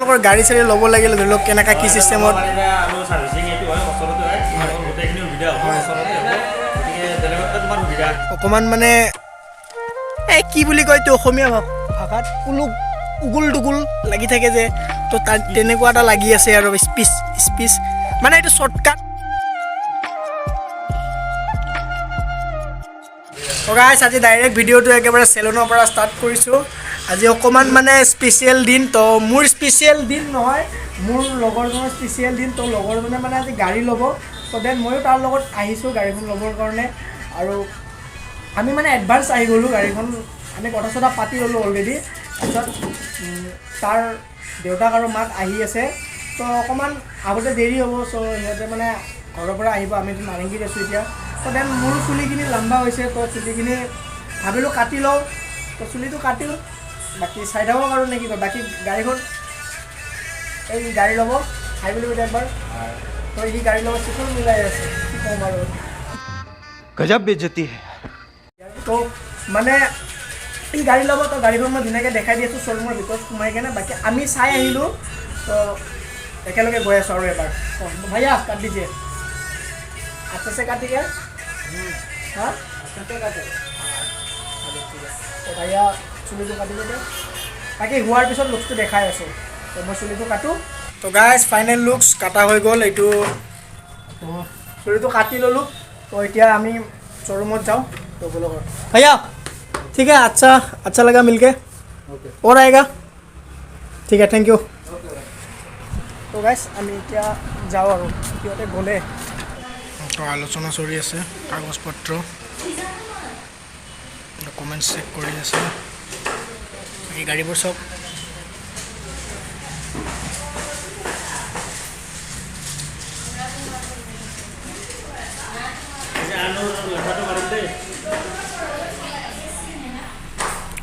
আপোনালোকৰ গাড়ী চাড়ী ল'ব লাগিলে ধৰি লওক কেনেকুৱা কি চিষ্টেমত আৰু ছাৰ্ভিচিং এইটো হয়, ওচৰতে হয়, তোমালোকৰ গোটেইখিনি সুবিধা হ'ব, ওচৰতে হ'ব, গতিকে বেলেগতকৈ তোমাৰ সুবিধা। অকণমান মানে এই কি বুলি কয় এইটো অসমীয়া ভাষাত উলুক উগুল দুগুল লাগি থাকে যে, তো তাত তেনেকুৱা এটা লাগি আছে আৰু স্পীচ স্পীচ মানে এইটো শ্বৰ্টকাট। গাইছ, আজি ডাইৰেক্ট ভিডিঅ'টো একেবাৰে চেলুনৰ পৰা ষ্টাৰ্ট কৰিছোঁ। আজি অকণমান মানে স্পেচিয়েল দিন, তো মোৰ স্পেচিয়েল দিন নহয়, মোৰ লগৰজনৰ স্পেচিয়েল দিন। তো লগৰজনে মানে আজি গাড়ী ল'ব, তো then ময়ো তাৰ লগত আহিছোঁ গাড়ীখন ল'বৰ কাৰণে। আৰু আমি মানে এডভান্স আহি গ'লোঁ, গাড়ীখন আমি কথা চথা পাতি ল'লোঁ অলৰেডি। তাৰপিছত তাৰ দেউতাক আৰু মাক আহি আছে, তো অকণমান আগতে দেৰি হ'ব। চ' সিহঁতে মানে ঘৰৰ পৰা আহিব, আমিতো নাৰেংগীত আছোঁ এতিয়া। তো then মোৰ চুলিখিনি লম্বা হৈছে, তো চুলিখিনি ভাবিলোঁ কাটি লওঁ, তো চুলিটো কাটিলোঁ। বাকী চাই থাকক আৰু নে কি কয়। বাকী গাড়ীখন এই গাড়ী ল'ব, হাই বুলি কৈছে একবাৰ। তো সি গাড়ী ল'ব, চিকুণ মিলাই আছে, কি ক'ম আৰু, गजब बेइज्जती है। তো মানে এই গাড়ী ল'ব, তো গাড়ীখন মই ধুনীয়াকৈ দেখাই দি আছোঁ শ্ব'ৰুমৰ ভিতৰত সোমাই কেনে। বাকী আমি চাই আহিলোঁ, তো একেলগে গৈ আছোঁ আৰু এবাৰ। ভাইয়া কাট দিছে, আচ্ছা সে কাটি গয়া। হা তো ভাইয়া চুলিটো কাটিব এতিয়া, বাকী হোৱাৰ পিছত লুকছটো দেখাই আছোঁ। তো মই চুলিটো কাটোঁ। তো গাইজ, ফাইনেল লুকছ কাটা হৈ গ'ল, এইটো তো চুলিটো কাটি ল'লোঁ। তো এতিয়া আমি শ্ব'ৰুমত যাওঁ। तो बोलो भैया, ठीक है, अच्छा अच्छा लगा मिलके, और आएगा, ठीक है, thank you. তো গাইজ, আমি এতিয়া যাওঁ আৰু সিহঁতে গ'লে। তো আলোচনা চলি আছে, কাগজ পত্ৰ ডকুমেণ্টছ চেক কৰি আছে, বাকী গাড়ীবোৰ চব। লেখাটো মাৰিম দেই।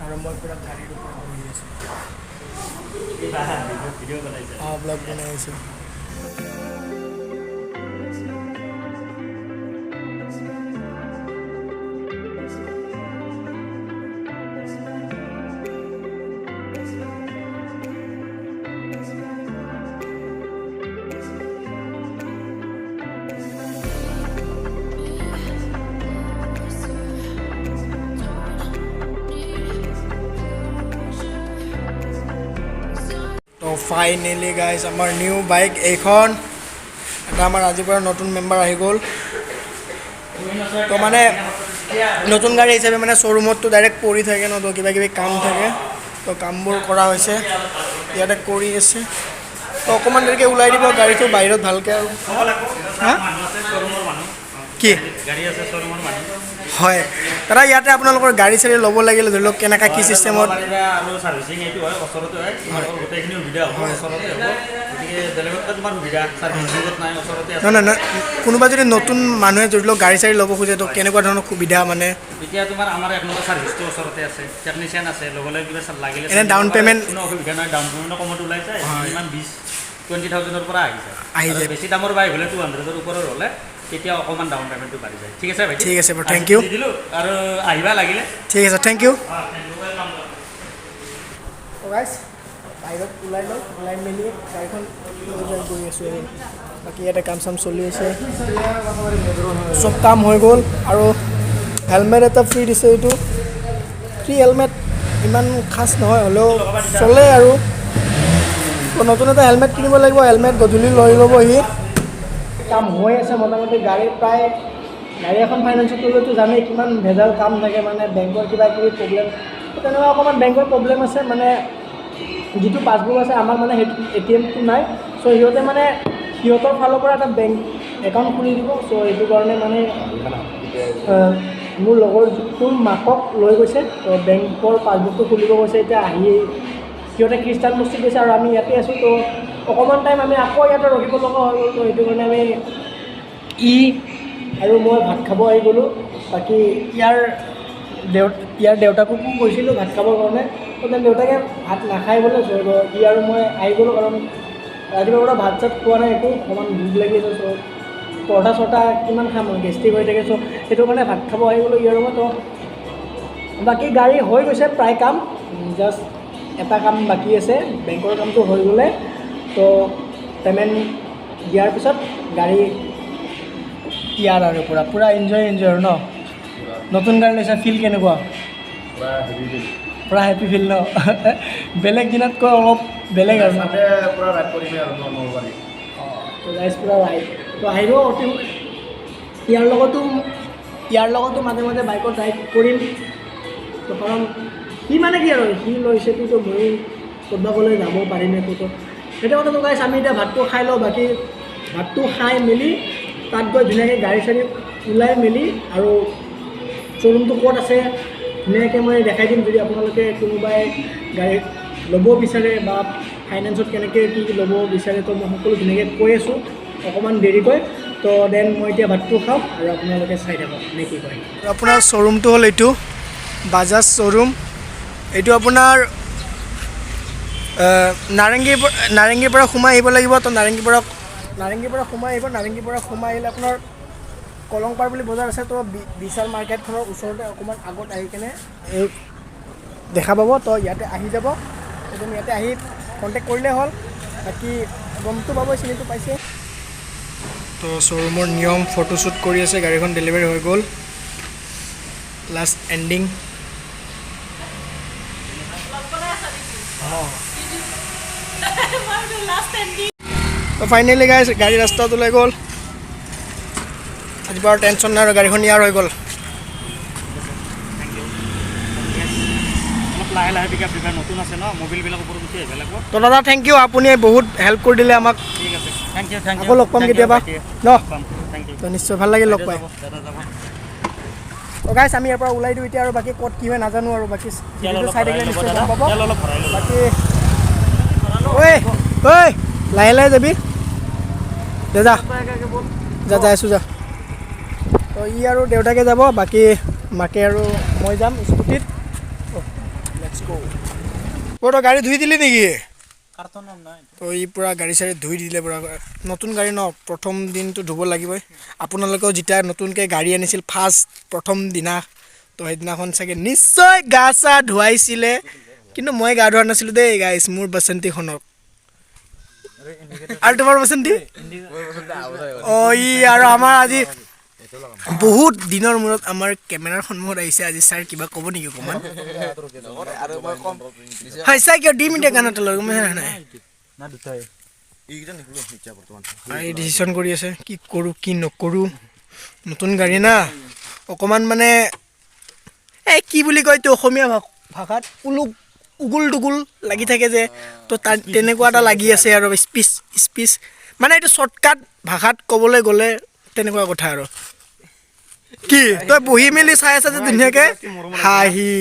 আৰু মই পূৰা গাড়ীৰ ওপৰত বহি আছোঁ। ভিডিঅ' বনাইছে? অঁ, ব্লগ বনাই আছোঁ। তো ফাইনেলি গাইজ, আমাৰ নিউ বাইক এইখন এটা আমাৰ আজিৰ পৰা নতুন মেম্বাৰ আহি গ'ল। তো মানে নতুন গাড়ী হিচাপে মানে শ্ব'ৰুমততো ডাইৰেক্ট পৰি থাকে ন, তো কিবা কিবি কাম থাকে, তো কামবোৰ কৰা হৈছে, ইয়াতে কৰি আছে। তো অকণমান দেৰিকৈ ওলাই দিব গাড়ীটো বাহিৰত ভালকৈ আৰু। হা মানুহ আছে শ্ব'ৰুমৰ মানুহ। কি গাড়ী আছে শ্ব'ৰুমৰ মানুহ। হয় দাদা, ইয়াতে আপোনালোকৰ গাড়ী চাড়ী ল'ব লাগিলে ধৰি লওক কেনেকুৱা কি চিষ্টেমত পাৰিবা আৰু ছাৰ্ভিচিং এইটো হয়, ওচৰতে হয়, তোমালোকৰ গোটেইখিনি সুবিধা হ'ব, ওচৰতে হ'ব, গতিকে বেলেগতকৈ তোমাৰ সুবিধা, ছাৰ্ভিচ দূৰত নাই, ওচৰতে আছে। নহয় নহয় নহয়, কোনোবা যদি নতুন মানুহে ধৰি লওক গাড়ী চাড়ী ল'ব খোজে, তো কেনেকুৱা ধৰণৰ সুবিধা মানে? এতিয়া তোমাৰ আমাৰ এক নম্বৰ ছাৰ্ভিচটো ওচৰতে আছে, টেকনিচিয়ান আছে, লগে লগে কিবা লাগিলে এনে down payment- কোনো অসুবিধা নাই। ডাউন পে'মেণ্টো কমত ওলাই যায়, ইমান 20-20 থাউজেণ্ডৰ পৰা আহি যায়। আহি আৰু যায়। বেছি দামৰ বাইক হ'লে, 200ৰ ওপৰৰ হ'লে তেতিয়া অকণমান ডাউন পে'মেণ্টটো বাঢ়ি যায়। ঠিক আছে ভাইটি? ঠিক আছে বাৰু, thank আজি you. দি দিলোঁ আৰু আহিবা লাগিলে। ঠিক আছে, thank U. অঁ, thank U, welcome. গাইছ, বাহিৰত ওলাই লওঁ, ওলাই মেলি গাড়ীখন লৈ যাই গৈ আছোঁ আৰু। বাকী ইয়াতে কাম চাম চলি আছে, চব কাম হৈ গ'ল। আৰু হেলমেট এটা ফ্ৰী দিছে, এইটো ফ্ৰী হেলমেট ইমান খাচ নহয়, হ'লেও চলে আৰু। তো নতুন এটা হেলমেট কিনিব লাগিব, হেলমেট গধূলি লৈ ল'ব সি। কাম হৈ আছে মোটামুটি গাড়ীৰ প্ৰায়। গাড়ী এখন ফাইনেন্সত ল'লেতো জানেই কিমান ভেজাল কাম থাকে, মানে বেংকৰ কিবা কিবি প্ৰব্লেম। তো তেনেকুৱা অকণমান বেংকৰ প্ৰব্লেম আছে, মানে যিটো পাছবুক আছে আমাৰ, মানে সেইটো এটিএমটো নাই। চ' সিহঁতে মানে সিহঁতৰ ফালৰ পৰা এটা বেংক একাউণ্ট খুলি দিব। চ' সেইটো কাৰণে মানে মোৰ লগৰটোৰ মাকক লৈ গৈছে, তো বেংকৰ পাছবুকটো খুলিব গৈছে। এতিয়া আহি সিহঁতে খ্ৰীষ্টান বস্তিত গৈছে আৰু আমি ইয়াতে আছোঁ। তো অকণমান টাইম আমি আকৌ ইয়াতে ৰখিব লগা হৈ গ'ল। তো সেইটো কাৰণে আমি ই আৰু মই ভাত খাব আহি গ'লোঁ। বাকী ইয়াৰ দেউতাকো কৈছিলোঁ ভাত খাবৰ কাৰণে, তো দেউতাকে ভাত নাখায় বোলে। চ' ই আৰু মই আহি গ'লোঁ, কাৰণ ৰাতিপুৱাৰ পৰা ভাত চাত খোৱা নাই একো, অকণমান ভোক লাগি আছে। চ' পৰঠা চৰঠা কিমান খাম আৰু, গেষ্ট্ৰিক হৈ থাকে। চ' সেইটো কাৰণে ভাত খাব আহি গ'লোঁ ই আৰু মই। তো বাকী গাড়ী হৈ গৈছে প্ৰায় কাম, জাষ্ট এটা কাম বাকী আছে, বেংকৰ কামটো হৈ গ'লে তো পে'মেণ্ট দিয়াৰ পিছত গাড়ী ইয়াৰ আৰু পূৰা পূৰা এনজয় এনজয় আৰু ন। নতুন গাড়ী লৈছা, ফিল কেনেকুৱা? পূৰা হেপী ফিল ন? বেলেগ দিনতকৈ অলপ বেলেগ আৰু। পূৰা ৰাইড কৰিমে আৰু নলবাৰী। তো গাইজ, পূৰা ৰাইড তো আহিব অতি। ইয়াৰ লগতো মাজে মাজে বাইকত ৰাইড কৰিম। তো কাৰণ সি মানে কি আৰু সি লৈছেতো, তো ময়ো ক'ৰবাত গ'লে যাব পাৰিম একো। তো সেইটো কথাটো গাইজ, আমি এতিয়া ভাতটো খাই লওঁ। বাকী ভাতটো খাই মেলি তাত গৈ ধুনীয়াকৈ গাড়ী চাড়ী ওলাই মেলি আৰু শ্ব'ৰুমটো ক'ত আছে ধুনীয়াকৈ মই দেখাই দিম। যদি আপোনালোকে কোনোবাই গাড়ী ল'ব বিচাৰে বা ফাইনেন্সত কেনেকৈ কি ল'ব বিচাৰে, তো মই সকলো ধুনীয়াকৈ কৈ আছোঁ অকণমান দেৰিকৈ। তো then মই এতিয়া ভাতটো খাওঁ আৰু আপোনালোকে চাই থাকক, নে কি কয়? আপোনাৰ শ্ব'ৰুমটো হ'ল এইটো বাজাজ শ্ব'ৰুম। এইটো আপোনাৰ নাৰেংগীৰ পৰা সোমাই আহিব লাগিব। তো নাৰেংগীৰ পৰা সোমাই আহিব। নাৰেংগীৰ পৰা সোমাই আহিলে আপোনাৰ কলংপাৰ বুলি বজাৰ আছে। তো বিশাল মাৰ্কেটখনৰ ওচৰতে অকণমান আগত আহি কেনে এই দেখা পাব। তো ইয়াতে আহি যাব, একদম ইয়াতে আহি কণ্টেক্ট কৰিলেই হ'ল। বাকী গমটো পাবই, চিনিটো পাইছে। তো শ্ব'ৰুমৰ নিয়ম, ফটোশ্বুট কৰি আছে। গাড়ীখন ডেলিভাৰী হৈ গ'ল, লাষ্ট এণ্ডিং। অঁ, তো ফাইনেলি গাইজ, গাড়ী ৰাস্তাত ওলাই গ'ল। আজি বাৰু টেনশ্যন নাই আৰু, গাড়ীখন ইয়াৰ হৈ গ'ল। অলপ লাহে লাহে পিক আপ দিবা, নতুন আছে ন, মবিলবিলাক ওপৰত উঠি আহিব লাগিব। তো দাদা, thank U, আপুনি বহুত হেল্প কৰি দিলে আমাক। ঠিক আছে, thank U, thank U. আকৌ লগ পাম কেতিয়াবা ন? Thank U. তো নিশ্চয় ভাল লাগিল লগ পাই। দাদা যাব। তো গাইজ, আমি ইয়াৰ পৰা ওলাই দিওঁ এতিয়া আৰু। বাকী ক'ত কি হয় নাজানো আৰু, বাকী তেল ভিডিঅ'টো অলপ চাই ভৰাই থাকিলে ল'ব নিশ্চয় দাদা। গম পাব। তেল অলপ ভৰাই ল'ব। বাকী ঐ ঐ, লাহে লাহে যাবি দে। যা যা, যাই আছোঁ যা। তো ই আৰু দেউতাকে যাব, বাকী মাকে আৰু মই যাম স্কুটিত। Let's গ'। তই গাড়ী ধুই দিলি নেকি? তো ই পূৰা গাড়ী চাড়ী ধুই দিলে পূৰা। নতুন গাড়ী ন, প্ৰথম দিনটো ধুব লাগিবই। আপোনালোকেও যেতিয়া নতুনকৈ গাড়ী আনিছিল ফাৰ্ষ্ট প্ৰথম দিনা, তো সেইদিনাখন চাগে নিশ্চয় গা চা ধুৱাইছিলে। কিন্তু মই গা ধোৱা নাছিলোঁ দেই গাইছ, মোৰ বাচন্তীখনক। আৰু তোমাৰ বাচন্তি অঁ, ই আৰু আমাৰ আজি বহুত দিনৰ মূৰত আমাৰ কেমেৰাৰ সন্মুখত আহিছে আজি। ছাৰ, কিবা ক'ব নেকি অকণমান? হয় ছাৰ, কিয় দিম এতিয়া গানত তলত, গম পাইছে নাই? এই ডিচিশ্যন কৰি আছে, কি কৰোঁ কি নকৰোঁ। নতুন গাড়ী না, অকণমান মানে এই কি বুলি কয় এইটো অসমীয়া ভাষাত, উলুক উগুল টুগুল লাগি থাকে যে, তো তাত তেনেকুৱা এটা লাগি আছে আৰু। স্পীচ স্পীচ মানে এইটো শ্বৰ্টকাট ভাষাত ক'বলৈ গ'লে তেনেকুৱা কথা আৰু। কি তই বহি মেলি চাই আছা যে ধুনীয়াকে হাঁহি।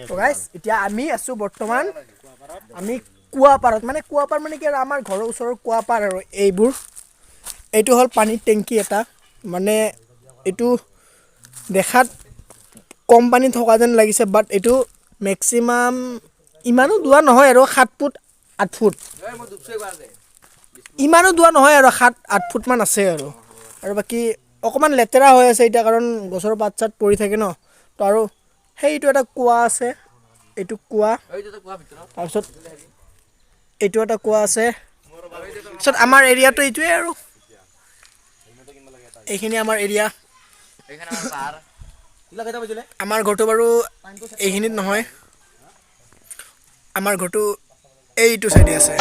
তো গাইছ, এতিয়া আমি আছোঁ বৰ্তমান আমি কুৱাপাৰত। মানে কুৱাপাৰ মানে কি আৰু, আমাৰ ঘৰৰ ওচৰৰ কুৱাপাৰ আৰু এইবোৰ। এইটো হ'ল পানীৰ টেংকি এটা। মানে এইটো দেখাত কম পানী থকা যেন লাগিছে, বাট এইটো মেক্সিমাম ইমানো দোৱা নহয় আৰু, 7 ফুট 8 ফুট, ইমানো দোৱা নহয় আৰু, 7-8 ফুটমান আছে আৰু। আৰু বাকী অকণমান লেতেৰা হৈ আছে এতিয়া, কাৰণ গছৰ পাত চাত পৰি থাকে ন। তো আৰু সেইটো এটা কুঁৱা আছে, এইটো কুঁৱা। তাৰপিছত এইটো এটা কুঁৱা আছে। তাৰপিছত আমাৰ এৰিয়াটো এইটোৱে আৰু, এইখিনি আমাৰ এৰিয়া। আমাৰ ঘৰটো বাৰু এইখিনিত নহয়, আমাৰ ঘৰটো এইটো চাইডে আছে।